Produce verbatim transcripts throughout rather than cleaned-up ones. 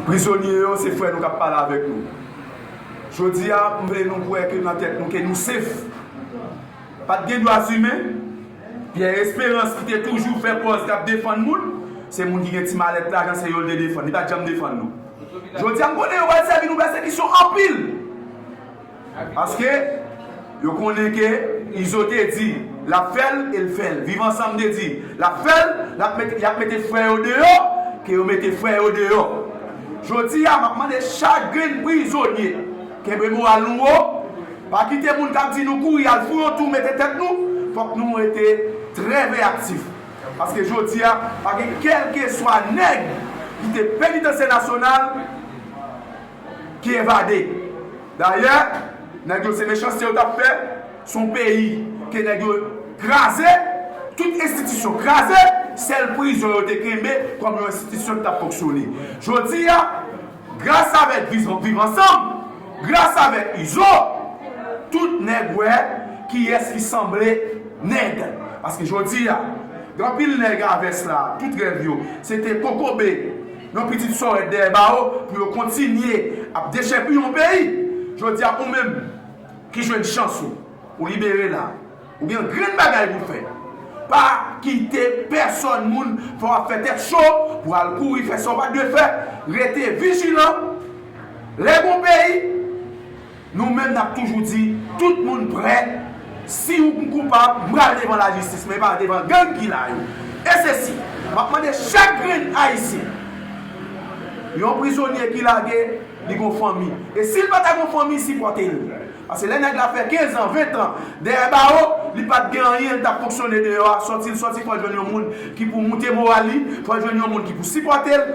Prizonye yo, se frè nou k ap pale avèk nou. Jodi a, m vle nou kwè ke nan tèt nou, ke nou sef. Pa t gen dwa imen. Pierre Espérance ki te toujou fè pòz k ap defann moun, se moun ki gen ti malèt lajan, se yo l te defann. Li pa t janm defann nou. Jodi a, m konnen yo pral sèvi nou pèsekisyon anpil. Paske yo konnen ke Izo te di l ap fè l e l fè l. Viv Ansanm te di l ap fè l, l ap mete, y ap mete frè yo deyò, ke yo mete frè yo deyò. Jodi a, m ap mande chak grenn prizonye, kenbe moral nou wo, pa kite moun k ap di nou kouri al fou yon tou mete tèt nou, fòk nou rete trè veyaktif. Paske jodi a, pa gen kèlkeswa nèg ki te penitansye nasyonal ki evade. Dayè, nèg yo se mechanste yo t ap fè, se yon peyi ke nèg yo kraze, tout enstitisyon kraze, sèl prizon yo te kenbe kòm yon enstitisyon ki t ap fonksyone. Jodi a, gras avèk Viv Ansanm, gras avèk Izo, tout nèg wè kiyès ki sanble nèg. Paske jodi a, gen anpil nèg a vès la, tout rèv yo, se te kokobe yon pitit sòrèt dèyè bawo pou yo kontinye ap dechèpiye yon peyi. Jodi a, ou menm ki jwenn chans ou, ou libere la, ou gen grenn bagay pou fè. Pa kite pèsòn moun fè w ap fè tèt cho pou al kouri fè sa w pa t dwe fè. Rete vijilan. Lè gon peyi, nou menm n ap toujou di, tout moun prè. Si ou koupab, m pral devan lajistis, men pa devan gang ki la yo. E sesi, m ap mande chak grenn Ayisyen, yon prizonye ki lage, li gon fanmi. E si l pa ta gon fanmi, sipòte l. Paske lè nèg la fè kenz an, ven an dèyè bawo, li pa t gen anyen, li t ap fonksyone deyò a, sòti l sòti, fò l jwenn yon moun ki pou moute moral li, fò l jwenn yon moun ki pou sipòte l.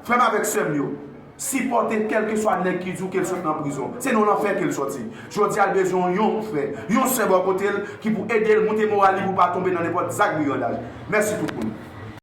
Frè m avèk sè m yo, sipòte kèlkeswa nèg ki di w ke l sot nan prizon. Se nan lanfè ke l sòti. Jodi a, l bezwen yon frè, yon sè bò kote l ki pou ede l moute moral li pou l pa tonbe nan nenpòt zak brigandaj. Mèsi tout moun.